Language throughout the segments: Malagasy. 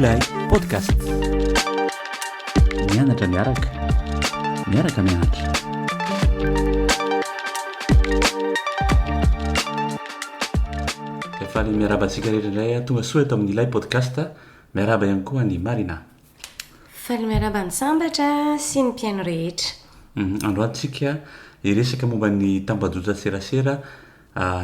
Ilay podcast. Mianatra miaraka, miaraka mianatra. Faly miarahaba antsika rehetra indray tonga soa eto amin'ny Ilay podcast. Miarahaba ihany koa an'i Marina. Faly miarahaba an'i Sambatra sy ny mpihaino rehetra. Androany tsika hiresaka momba ny tambajotran-tserasera.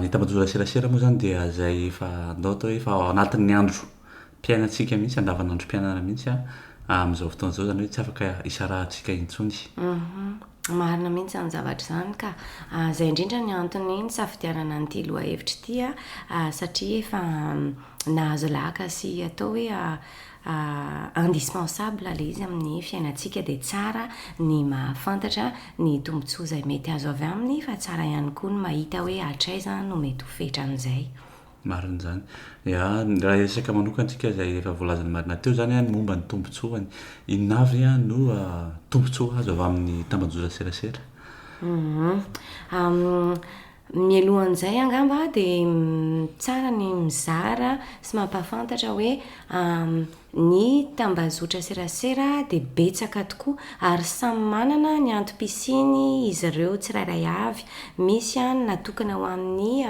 Ny tambajotran-tserasera moa izany dia izay efa andao atao hoe efa ao anatin'ny androm-piainantsika mihitsy, andavanandrom-piainana mihitsy amin'izao fotoana izao, izany hoe tsy afaka isarahantsika intsony. Marina mihitsy izany zavatra izany ka. Izay indrindra ny antony nisafidianana an'ity lohahevitra ity satria efa nahazo laka sy atao hoe indispensable ilay izy amin'ny fiainantsika dia tsara ny mahafantatra ny tombontsoa izay mety azo avy aminy fa tsara ihany koa ny mahita hoe hatraiza no mety ho fetran'izay. Marina izany. Ya, raha hiresaka manokana isika izay efa voalazan'i Marina teo izany ny momba ny tombontsoany. Inona avy no tombontsoa azo avy amin'ny tambajotran-tserasera? Mialohan'izay angamba dia tsara ny mizara sy mampahafantatra hoe ny tambazotra serasera dia betsaka tokoa ary samy manana ny antom-pisiany izy ireo tsirairay avy. Misy ny natokana ho an'ny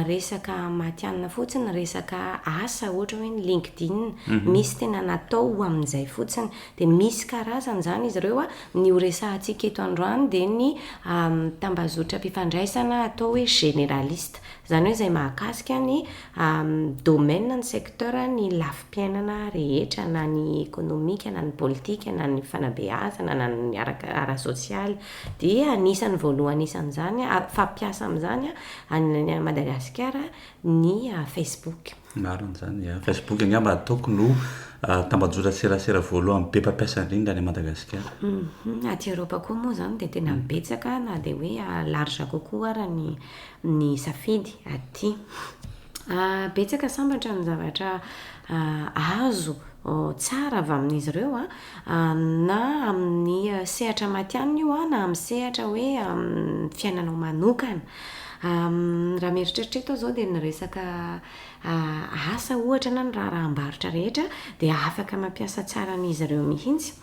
resaka matihanina fotsiny, resaka asa ohatra hoe ny LinkedIn, misy tena natao ho amin'izay fotsiny. Dia misy karazany izany izy ireo. Ny ho resahantsika eto androany dia ny tambazotram-pifandraisana atao hoe généraliste. Izany hoe izay mahakasika ny domaine, ny secteur, ny lafim-piainana rehetra na ny ekonomika na ny politika na ny fanabeazana na ny araka ara-sosialy. Dia anisan'ny voalohany isan'izany, fampiasa amin'izany any Madagasikara ny Facebook. Marina izany, ya. Facebook angamba ataoko no tambajotran-tserasera voalohany be mpampiasa indrindra any Madagasikara. Aty Eoropa koa moa izany dia tena betsaka na dia hoe large kokoa ara ny ny safidy aty. Betsaka sambatra ny zavatra azo tsara avy amin'izy ireo an, na amin'ny sehatra matihanina io an, na amin'ny sehatra hoe fiainanao manokana. Raha mieritreritra eto aho izao dia ny resaka asa ohatra na ny raharaham-barotra rehetra dia afaka mampiasa tsara an'izy ireo mihitsy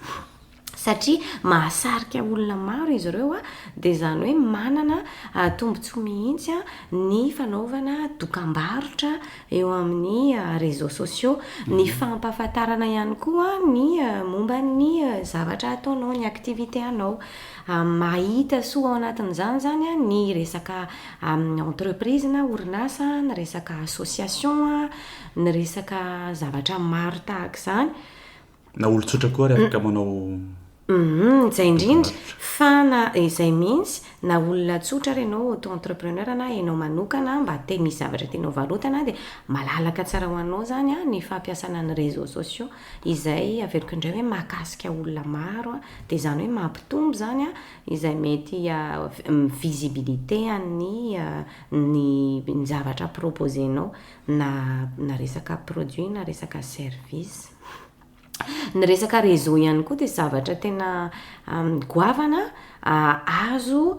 satria mahasarika olona maro izy ireo an, dia izany hoe manana tombontsoa mihitsy ny fanaovana dokam-barotra eo amin'ny réseaux sociaux. Ny fampahafantarana ihany koa ny momba ny zavatra ataonao, ny activité anao. Mahita soa ao anatin'izany izany ny resaka entreprise na orinasa, ny resaka association, ny resaka zavatra maro tahaka izany. Na olon-tsotra koa ary afaka manao Izay indrindra fa na izay mihitsy na olona tsotra ary ianao auto entrepreneur na ianao manokana mba te misy zavatra tianao varotana dia malalaka tsara ho anao izany ny fampiasana ny réseaux sociaux izay averiko indray hoe mahakasika olona maro Dia izany hoe mampitombo izany izay mety visibilité an'ny ny ny zavatra proposer-nao na na resaka produit na resaka service. Ny resaka réseau ihany koa dia zavatra tena goavana azo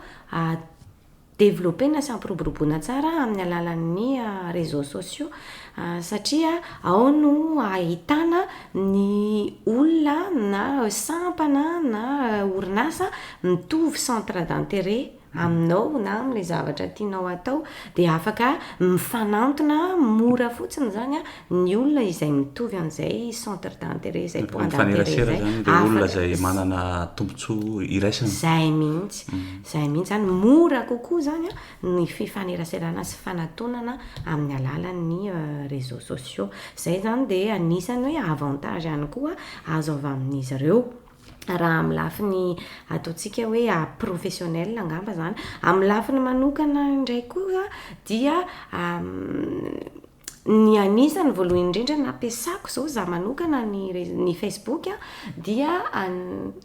Developena sy ampiroboroboina tsara amin'ny alalan'ny réseaux sociaux satria ao no ahitana ny olona na sampana na orinasa mitovy centre d'intérêt aminao na amin'ilay zavatra tianao atao dia afaka mifanantona mora fotsiny izany ny olona izay mitovy an'izay centre d'intérêt izay point d'intérêt izay. Mifanerasera zany ireo olona izay manana tombontsoa iraisana. Izay mihitsy, izay mihitsy zany, mora kokoa zany ny fifaneraserana sy fanatonana amin'ny alalan'ny réseaux sociaux. Izay zany dia anisan'ny hoe avantage ihany koa azo avy amin'izy ireo. Raha amin'ny lafiny ataontsika hoe professionnel angamba zany. Amin'ny lafiny manokana indray koa dia Ny anisany voalohany indrindra nampiasako izao za manokana ny re- ny Facebook a dia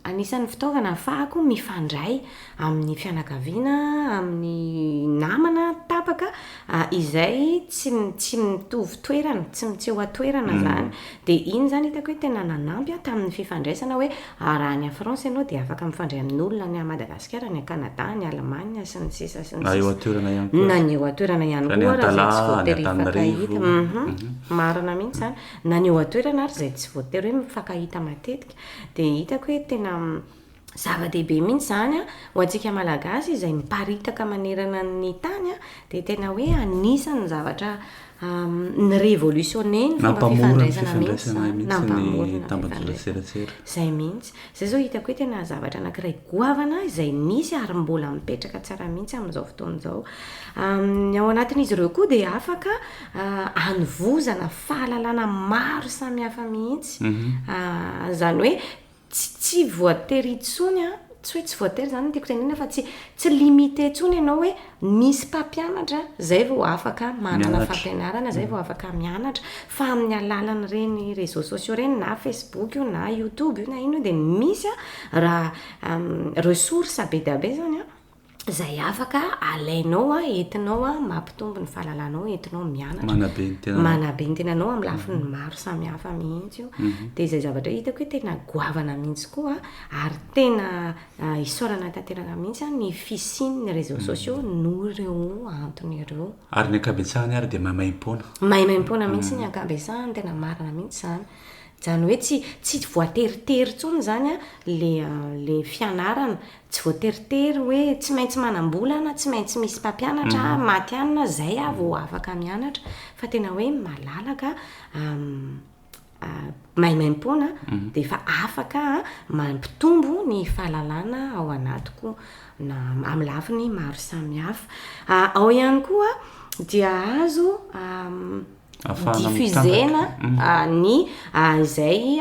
anisan'ny fitaovana ahafahako mifandray amin'ny fianakaviana, amin'ny namana tapaka. tapaka izay tsy tsy mitovy toerana, tsy tsy eo an-toerana izany. Dia iny izany hitako hoe tena nanampy ahy tamin'ny fifandraisana hoe raha any France ianao dia afaka mifandray amin'olona any Madagasikara, any Canada, any Allemagne sy ny sisa sy ny Na eo sisa. an-toerana ihany koa Na aza. ny eo an-toerana ihany Na ny koa ary izay tsy Antalaha, any voatery hifankahita. Antananarivo. Marina mihitsy izany. Na ny eo an-toerana ary izay tsy voatery hoe mifankahita matetika. Dia hitako hoe tena zava-dehibe mihitsy izany an, ho antsika Malagasy izay miparitaka manerana ny tany an, dia tena hoe anisan'ny zavatra ni-révolutionner ny fomba Nampamora ny fifandraisana mihitsy fifandraisana izany. mihitsy ny Nampamora ny tambajotra fifandraisana. serasera. Izay mihitsy. Izay izao hitako hoe tena zavatra anankiray goavana izay nisy ary mbola mipetraka tsara mihitsy amin'izao fotoana izao. Ny ao anatin'izy ireo koa dia afaka anovozana fahalalana maro samihafa mihitsy. Izany hoe tsy tsy voatery intsony an, tsy hoe tsy voatery izany no tiako tenenina fa tsy tsy limité intsony ianao hoe misy mpampianatra izay vao afaka manana Mianatra. fampianarana, izay vao afaka mianatra fa amin'ny alalan'ireny réseaux sociaux ireny na Facebook io na YouTube io na inona io dia misy an raha ressource be dia be izany an izay afaka alainao an, entinao an, mampitombo ny fahalalanao, entinao mianatra. Manabe ny tenanao. Manabe ny tenanao amin'ny lafiny maro samihafa mihitsy io. Dia izay zavatra hitako hoe tena goavana mihitsy koa ary tena isaorana tanteraka mihitsy an ny fisian'ny réseaux sociaux noho ireo antony ireo. Ary ny ankabetsahany ary dia maimaimpoana. Maimaimpoana mihitsy ny ankabetsahany, tena marina mihitsy izany. Izany hoe tsy tsy voateritery intsony izany an le le fianarana. Tsy voateritery hoe tsy maintsy manam-bola na tsy maintsy misy mpampianatra matihanina izay aho vao afaka mianatra fa tena hoe malalaka maimaimpoana dia efa afaka mampitombo ny fahalalana ao anatiko na amin'ny lafiny maro samihafa. Ao ihany koa dia azo Ahafahana diffuser-na mitrandraka. ny izay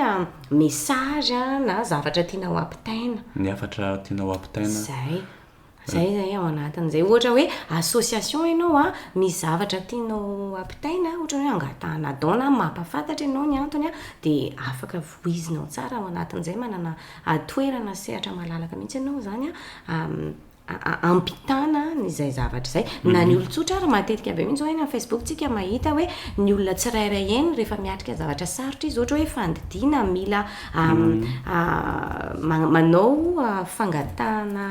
message na zavatra tianao ampitaina. Ny hafatra tianao ampitaina. Izay. Izay izay ao anatin'izay. Ohatra hoe association ianao an, misy zavatra tianao ampitaina, ohatra hoe angatahana don na mampahafantatra ianao ny antony an, dia afaka voizinao tsara ao anatin'izay, manana toerana sehatra malalaka mihitsy ianao izany an, ampitana izay zavatra izay. Na ny olon-tsotra ary matetika be mihitsy hoe eny amin'ny Facebook tsika mahita hoe ny olona tsirairay eny rehefa miatrika zavatra sarotra izy, ohatra hoe fandidiana mila manao fangatahana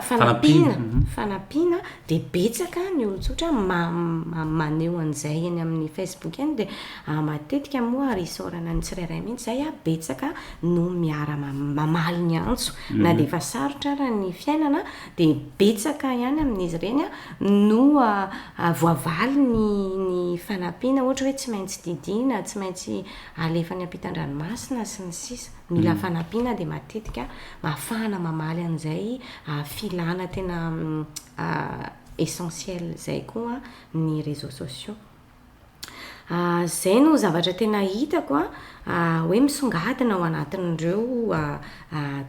fanampiana, fanampiana dia betsaka ny olon-tsotra maneho an'izay eny amin'ny Facebook eny dia matetika moa ary isaorana ny tsirairay mihitsy izay an, betsaka no miara mamaly ny antso na dia efa sarotra ara ny fiainana dia betsaka ihany amin'izy ireny no voavaly ny ny fanampiana ohatra hoe tsy maintsy didiana, tsy maintsy alefa any ampitan-dranomasina sy ny sisa. Mila fanampiana dia matetika ahafahana mamaly an'izay filana tena essentiel izay koa ny réseaux sociaux. Izay no zavatra tena hitako an, hoe misongadina ao anatin'ireo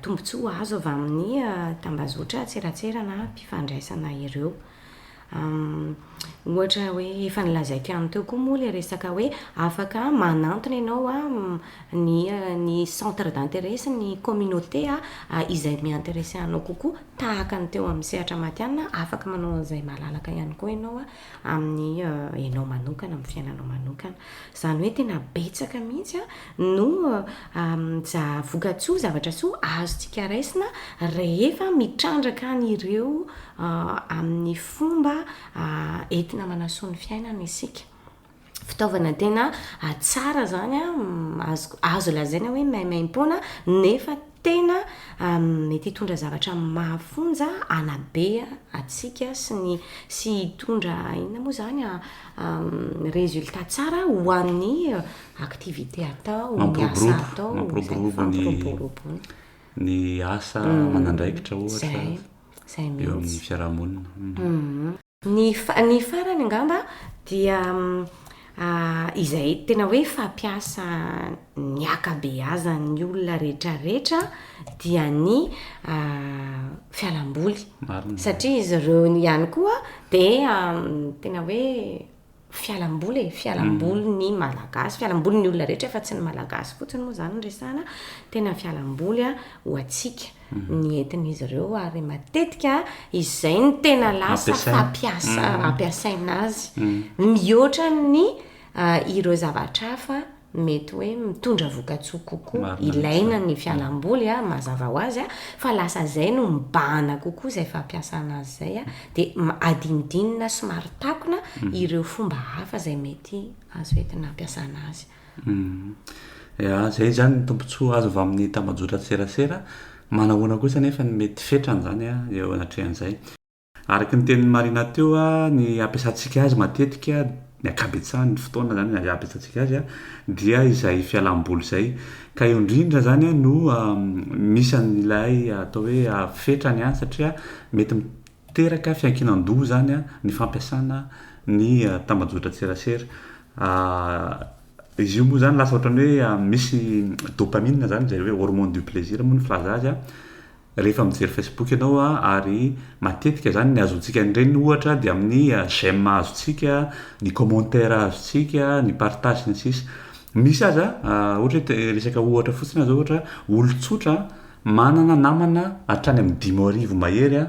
tombontsoa azo avy amin'ny tambazotra tserasera na fifandraisana ireo. Ohatra hoe efa nolazaiko ihany teo koa moa ilay resaka hoe afaka manantona ianao an, ny ny centre d'intérêt sy ny communauté izay mi-intéresser anao kokoa tahaka ny teo amin'ny sehatra matihanina, afaka manao an'izay malalaka ihany koa ianao an amin'ny ianao manokana, amin'ny fiainanao manokana. Izany hoe tena betsaka mihitsy an no za- vokatsoa, zavatra soa azontsika raisina rehefa mitrandraka an'ireo amin'ny fomba entina manasoa ny fiainana isika. Fitaovana tena tsara izany an, azo azo lazaina hoe maimaimpoana nefa tena mety hitondra zavatra mahafonja hanabe antsika sy ny sy hitondra inona moa izany résultat tsara ho an'ny activité atao, ny asa Mampiroborobo, atao, izay, mampiroborobo ny fampiroboroboana. ny asa aman'andraikitra ohatra Izay, izay eo amin'ny mihitsy. fiarahamonina. Ny fa- ny farany angamba dia izay tena hoe fampiasa ny ankabeazan'ny olona rehetrarehetra dia ny fialamboly. Marina. Satria izy ireo ihany koa dia tena hoe. fialamboly e, fialamboly ny Malagasy, fialamboly ny olona rehetra fa tsy ny Malagasy fotsiny moa izany no resahana, tena fialamboly ho antsika ny entin'izy ireo ary matetika izay no tena lasa fampiasa, ampiasaina azy mihoatra ny ireo zavatra hafa mety hoe mitondra vokatsoa kokoa, ilaina ny fialamboly a, mazava ho azy a, fa lasa zay no mibahana kokoa izay fampiasana azy izay a, de adinodinona somary takona ireo fomba hafa izay mety azo entina ampiasana azy. Ya, zay izany ny tombontsoa azo avy amin'ny tambajotran-tserasera, manahoana kosa anefa ny mety fetrany izany a, eo anatrehan'izay. Araka ny tenin'i Marina teo, ny ampiasantsika azy matetika, ny ankabetsahan'ny fotoana izany ampiasantsika azy dia izay fialam-boly izay. Ka eo indrindra izany no misy an'ilay atao hoe fetrany satria mety miteraka fiankinan-doha izany ny fampiasana ny tambajotran-tserasera. Izy io moa izany lasa ohatran'ny hoe misy dopamine izany izay hoe hormone du plaisir moa ny filaza azy. Rehefa mijery Facebook ianao ary matetika izany ny azontsika an'ireny ohatra dia amin'ny j'aime azontsika, ny commentaire azontsika, ny partage sy ny sisa. Misy aza ohatra hoe resaka ohatra fotsiny aza ohatra olon-tsotra manana namana hatrany amin'ny 5000 mahery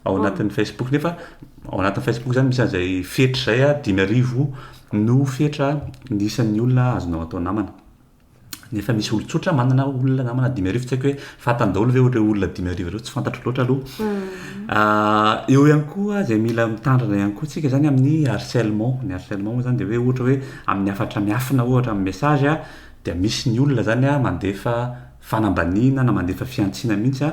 ao anatin'ny Facebook nefa ao anatin'ny Facebook izany misy an'izay fetra izay 5000 no fetra ny isan'ny olona azonao atao namana. Nefa misy olon-tsotra manana olona namana 5000, tsy haiko hoe fantany daholo ve ireo olona 5000 ireo, tsy fantatro loatra aloha. Eo ihany koa izay mila mitandrina ihany koa tsika izany amin'ny harcèlement. Ny harcèlement moa izany dia hoe ohatra hoe amin'ny hafatra miafina ohatra amin'ny message dia misy ny olona izany mandefa fanambaniana na mandefa fihantsiana mihitsy,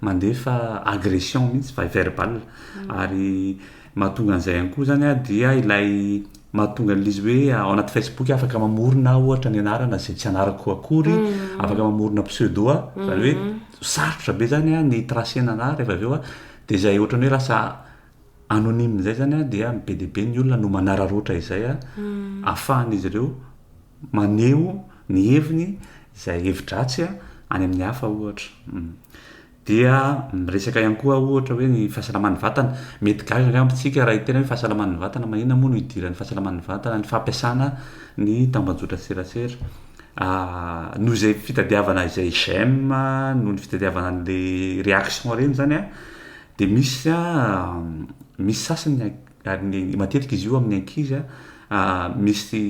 mandefa agression mihitsy verbal. Ary Mahatonga an'izay ihany koa izany dia ilay mahatonga an'ilay izy hoe ao anaty Facebook afaka mamorona aho ohatra ny anarana izay tsy anarako akory, afaka mamorona pseudo aho, izany hoe sarotra be izany ny tracer-na anah rehefa avy eo dia izay ohatran'ny hoe lasa anonyme izay izany dia be dia be ny olona no manararaotra izay ahafahan'izy ireo maneho ny heviny izay hevi-dratsy any amin'ny hafa ohatra. Dia miresaka ihany koa aho ohatra hoe ny fahasalaman'ny vatana. Mety gaga angamba isika raha hiteny hoe fahasalaman'ny vatana, maninona moa no idiran'ny fahasalaman'ny vatana ny fampiasana ny tambajotran-tserasera. Noho izay fitadiavana izay j'aime, noho ny fitadiavana an'ilay réaction ireny izany an, dia misy an, misy sasany ary ny matetika izy io amin'ny ankizy an, misy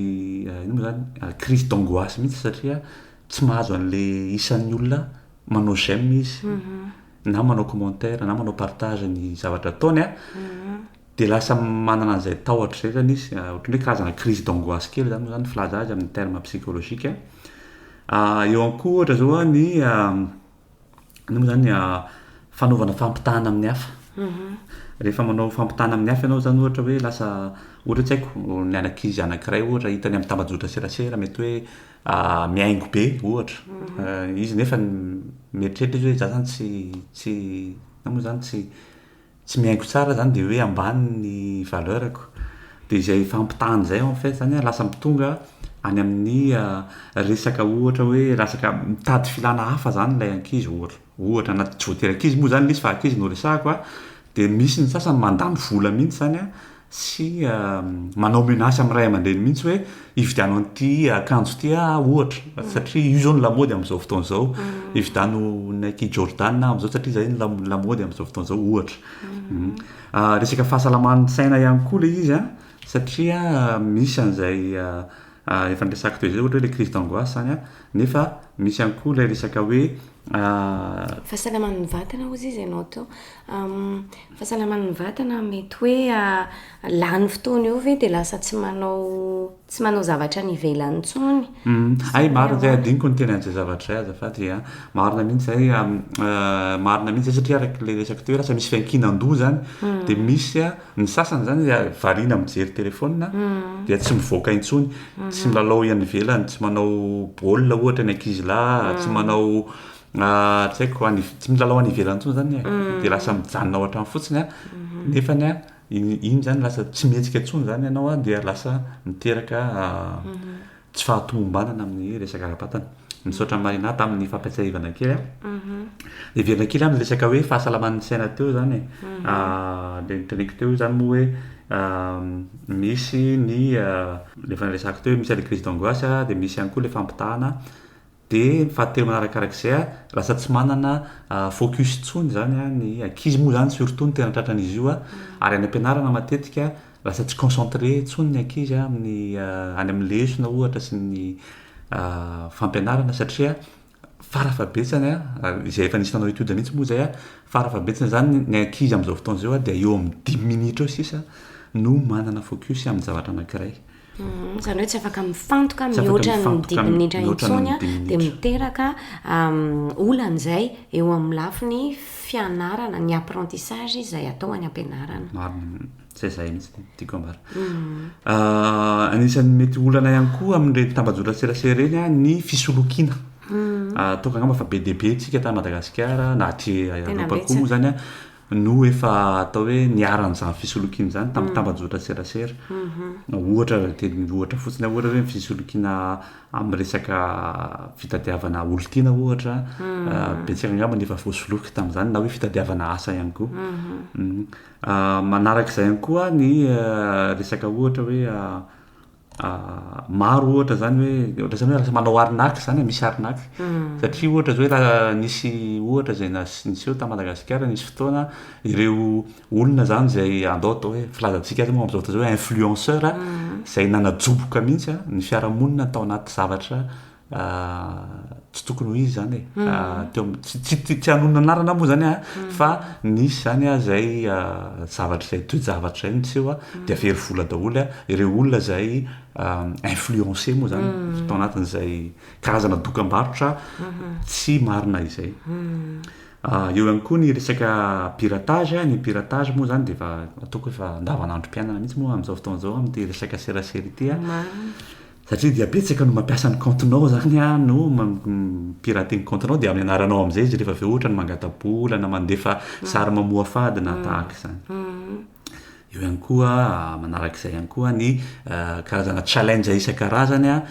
inona moa izany, crise d'angoisse mihitsy satria tsy mahazo an'ilay isan'ny olona manao j'aime izy na manao commentaire na manao partage ny zavatra ataony a, dia lasa manana an'izay tahotra izay zany izy, ohatran'ny hoe karazana crise d'angoisse kely zany moa zany ny filaza azy amin'ny terme psychologique. Eo ihany koa ohatra zao a ny inona moa zany fanaovana fampitahana amin'ny hafa. Rehefa manao fampitahana amin'ny hafa ianao zany ohatra hoe lasa ohatra hoe tsy haiko ny an'ankizy anankiray ohatra hitany amin'ny tambajotra serasera mety hoe mihaingo be ohatra izy nefa mieritreritra izy hoe za zany tsy tsy inona moa zany tsy tsy mihaingo tsara zany de hoe ambany ny valeur-ko de izay fampitahana izay en fait zany lasa mitonga any amin'ny resaka ohatra hoe resaka mitady filana hafa zany ilay ankizy ohatra ohatra na tsy voatery ankizy moa zany ilay izy fa ankizy no resahako a de misy ny sasany mandany vola mihitsy zany a sy manao menace amin'ny ray aman-dreny mihitsy hoe hividiano an'ity akanjo ity aho ohatra satria io izao no lamaody amin'izao fotoana izao, hividiano Nike Jordan aho amin'izao satria izay no lamaody amin'izao fotoana izao ohatra. Resaka fahasalaman'ny saina ihany koa ilay izy an, satria misy an'izay efa niresahako teo izay ohatra hoe ilay crise d'angoisse izany an, nefa misy ihany koa ilay resaka hoe Fahasalaman'ny vatana hozy izy ianao teo. Fahasalaman'ny vatana mety hoe lany fotoana eo ve de lasa tsy manao tsy manao zavatra any ivelany intsony? Hay marina zay, adinoko niteny an'izay zavatra izay azafady a. Marina mihitsy zay, marina mihitsy zay satria araka ilay resaka teo hoe lasa misy fiankinan-doha zany de misy ny sasany zany variana mijery telefaonina dia tsy mivoaka intsony, tsy milalao any ivelany, tsy manao baolina ohatra ny ankizilahy, tsy manao tsy haiko any tsy milalao any ivelany intsony zany e, dia lasa mijanona ao an-trano fotsiny an, nefany an iny zany lasa tsy mihetsika intsony zany ianao an, dia lasa miteraka tsy fahatomombanana amin'ny resaka ara-batana. Misaotra an'i Marina tamin'ny fampiatsahivana kely an. Hiverina kely amin'ny resaka hoe fahasalaman'ny saina teo izany e. Ilay noteneniko teo izany moa hoe Misy ny ilay efa niresahako teo hoe misy an'ilay crise d'angoisse dia misy ihany koa ilay fampitahana. Dia ny fahatelo manarakarak'izay an, lasa tsy manana focus intsony izany an ny ankizy moa izany surtout no tena tratran'izy io an, ary any am-pianarana matetika lasa tsy concentré intsony ny ankizy an amin'ny any amin'ny lesona ohatra sy ny fampianarana satria farafahabetsany an, izay efa nisy nanao étude mihitsy moa izay an, farafahabetsany izany ny ankizy amin'izao fotoana izao an dia eo amin'ny dimy minitra eo sisa no manana focus amin'ny zavatra anankiray. Izany hoe tsy afaka mifantoka mihoatra ny dimy minitra intsony dia miteraka olana izay eo amin'ny lafiny fianarana, ny apprentissage izay atao any am-pianarana. Marina, izay izay mihitsy no tiako ambara. Anisan'ny mety olana ihany koa amin'ireny tambajotran-tserasera ireny ny fisolokiana. Ataoko angamba fa be dia be isika tany Madagasikara na aty Eoropa koa moa izany no efa atao hoe niharan'izany fisolokiana izany tamin'ny tambajotran-tserasera. Ohatra, raha hiteny ohatra fotsiny aho, ohatra hoe ny fisolokiana amin'ny resaka fitadiavana olon-tiana ohatra, betsaka angamba ny efa voasoloky tamin'izany na hoe fitadiavana asa ihany koa. Manarak'izay ihany koa ny resaka ohatra hoe Maro ohatra zany hoe ohatra zany hoe lasa manao arnaque zany e, misy arnaque. Satria ohatra zao hoe raha nisy ohatra izay nas- niseho tany Madagasikara nisy fotoana ireo olona zany izay andao atao hoe filazantsika azy moa amin'izao fotoana izao hoe influenceur izay nanajoboka mihitsy an ny fiarahamonina tao anaty zavatra tsy tokony ho izy zany e. Teo am- tsy tsy tsy hanonona anarana aho moa zany an, fa nisy zany an zay zavatra izay toe-javatra izay niseho an, dia very vola daholo an ireo olona izay influencé moa zany tao anatin'izay karazana dokam-barotra tsy marina izay. Eo ihany koa ny resaka piratage, ny piratage moa zany dia efa ataoko efa andavanandrom-piainana mihitsy moa amin'izao fotoana izao amin'ity resaka serasera ity an. Satria dia betsaka no mampiasa ny kaontinao zany an, no mi-pirater ny kaontinao dia amin'ny anaranao amin'izay izy rehefa avy eo ohatra ny mangata-bola na mandefa sary mamoafady na tahaka izany. Eo ihany koa manarak'izay ihany koa ny karazana challenge isan-karazany an,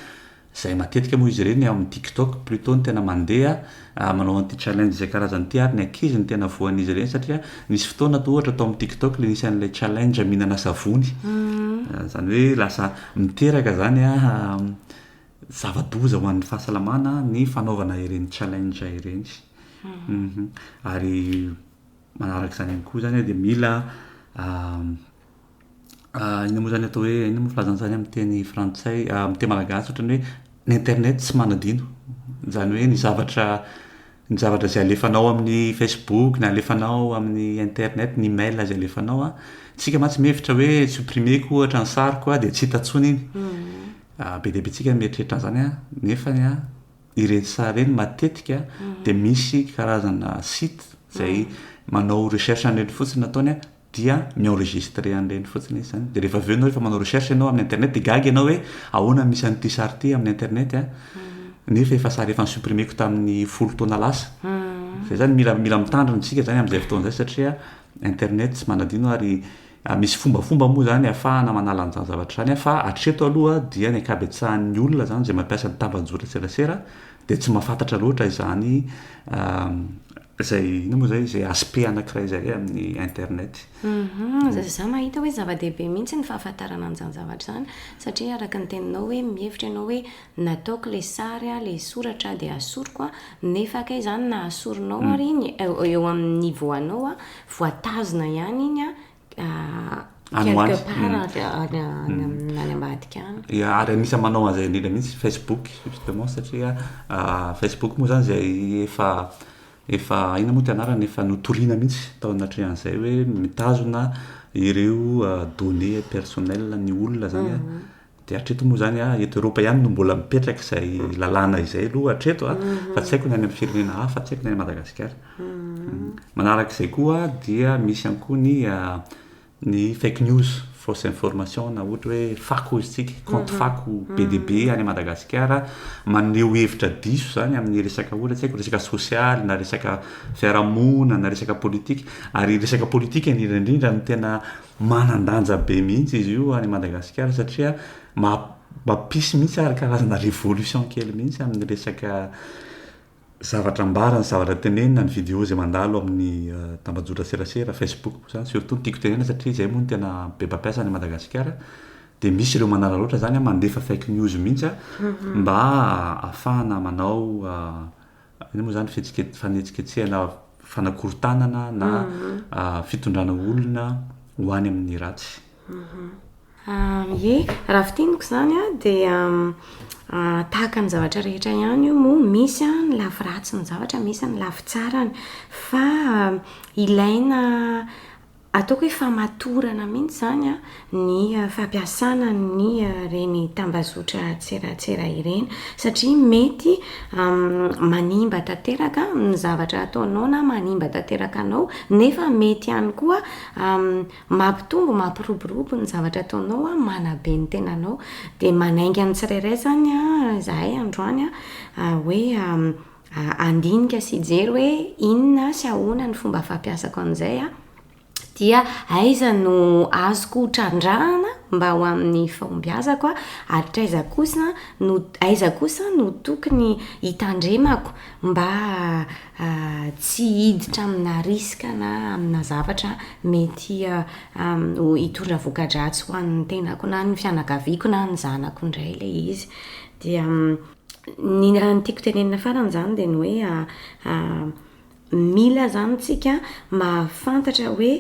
izay matetika moa izy ireny ao amin'ny tiktok plutôt no tena mandeha manao an'ity challenge isan-karazany ity ary ny ankizy no tena voan'izy ireny satria nisy fotoana toa ohatra tao amin'ny tiktok ilay nisy an'ilay challenge mihinana savony. Izany hoe lasa miteraka izany zava-doza ho an'ny fahasalamana ny fanaovana ireny challenge ireny. Ary manaraka izany ihany koa izany dia mila Inona moa izany atao hoe, inona moa filazana an'izany amin'ny teny frantsay, amin'ny teny malagasy ohatran'ny hoe ny internet tsy manadino. Izany hoe ny zavatra ny zavatra izay alefanao amin'ny facebook na alefanao amin'ny internet, ny mail izay alefanao an, tsika mantsy mihevitra hoe supprimer-ko ohatra ny sariko an dia tsy hita intsony iny. Be dia be tsika mieritreritra an'izany an, nefany an ireny sary ireny matetika dia misy karazana site izay manao recherche an'ireny fotsiny nataony an, dia mi-enregistrer an'ireny fotsiny izy izany. Dia rehefa avy eo ianao rehefa manao recherche ianao amin'ny internet dia gaga ianao hoe ahoana no misy an'ity sary ity amin'ny internet an, nefa efa sary efa ni-supprimer-ko tamin'ny folo taona lasa. Izay izany mila mila mitandrina isika izany amin'izay fotoana izay satria internet tsy manadino ary misy fombafomba moa izany ahafahana manala an'izany zavatra izany fa hatreto aloha dia ny ankabetsahan'ny olona izany izay mampiasa ny tambajotran-tserasera dia tsy mahafantatra loatra izany izay inona moa izay, izay aspect anankiray izay amin'ny internet. Hum, za mahita hoe zava-dehibe mihitsy ny fahafantarana an'izany zavatra izany satria araka ny teninao hoe mihevitra ianao hoe nataoko ilay sary a, ilay soratra dia asoriko a, nefa kay izany na asorinao ary iny eo amin'ny niveau anao a, voatazona ihany iny a, Any ho any. Quelque part any any ambadika any. Ya, ary anisan'ny manao an'izay indrindra mihitsy Facebook justement satria Facebook moa izany izay efa efa inona moa ty anarany efa notoriana mihitsy tao anatrehan'izay hoe mitazona ireo données personnelles ny olona izany an. Dia hatreto moa izany an, eto Eoropa ihany no mbola mipetraka izay lalàna izay aloha hatreto an, fa tsy haiko ny any amin'ny firenena hafa, tsy haiko ny any Madagasikara. Manaraka izay koa dia misy ihany koa ny ny fake news, fausse information na ohatra hoe fako hozy tsika, compte fako be dia be any Madagasikara, maneho hevitra diso izany amin'ny resaka ohatra tsy haiko resaka sosialy na resaka fiarahamonina na resaka politika, ary resaka politika indrindra indrindra no tena Manan-danja be mihitsy izy io any Madagasikara satria mampisy mihitsy ary karazana révolution kely mihitsy amin'ny resaka zavatra ambara, ny zavatra tenenina, ny vidéo izay mandalo amin'ny tambajotra serasera, Facebook moa izany surtout no tiako tenenina satria izay moa no tena be mpampiasa any Madagasikara, dia misy ireo manararaotra izany an, mandefa fake news mihitsy an, mba ahafahana manao inona moa izany fihetsike- fanetsiketsehana fanakorontanana na fitondrana olona ho any amin'ny ratsy. Ie, raha fintiniko izany an, dia tahaka ny zavatra rehetra ihany io moa, misy an ny lafy ratsin'ny zavatra, misy ny lafy tsarany. Fa ilaina ataoko hoe famatorana mihitsy izany an ny fampiasana ny ireny tambazotran-tserasera ireny. Satria mety manimba tanteraka ny zavatra ataonao na manimba tanteraka anao, nefa mety ihany koa Mampitombo, mampiroborobo ny zavatra ataonao an, manabe ny tenanao. Dia manainga ny tsirairay izany an, izahay androany an, hoe handinika sy hijery hoe inona sy ahoana ny fomba fampiasako an'izay an, dia aiza no azoko trandrahana mba ho amin'ny fahombiazako an, ary hatraiza kosa no, aiza kosa no tokony hitandremako mba tsy hiditra amina risque na amina zavatra mety ho hitondra voka-dratsy ho an'ny tenako na ny fianakaviako na ny zanako indray ilay izy. Dia ny raha ny tiako tenenina farany izany dia ny hoe mila izany tsika mahafantatra hoe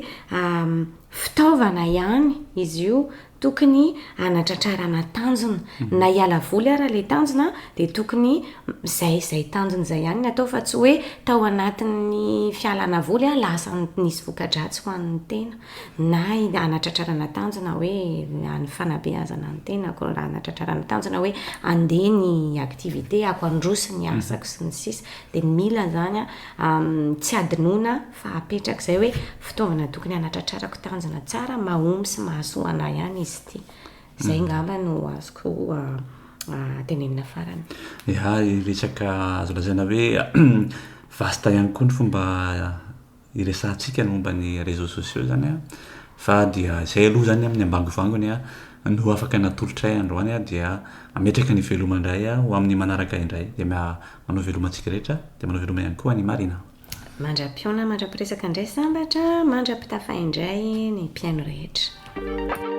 fitaovana ihany izy io Tokony hanatratrarana tanjona. Na hiala voly ara ilay tanjona dia tokony izay izay tanjona izay ihany no atao fa tsy hoe tao anatin'ny fialana voly aho lasa nisy voka-dratsy ho an'ny tena. Na hanatratrarana tanjona hoe ny fanabeazana ny tenako, na hanatratrarana tanjona hoe handeha ny activité-ako, handroso ny asako sy ny sisa. Dia mila izany tsy hadinoina Fa apetraka izay hoe fitaovana tokony hanatratrarako tanjona tsara, mahomby sy mahasoa anah ihany izy ity. Izay angamba no azoko tenenina farany. Ya, resaka azo lazaina hoe vaste ihany koa ny fomba iresahantsika ny momba ny réseaux sociaux izany an, fa dia izay aloha izany amin'ny ambangovangony an no afaka natolotray androany an, dia mametraka ny veloma indray aho ho amin'ny manaraka indray, dia manao veloma antsika rehetra, dia manao veloma ihany koa an'i Marina. Mandra-pihaona mandra-piresaka indray sambatra, mandra-pitafa indray ny mpihaino rehetra.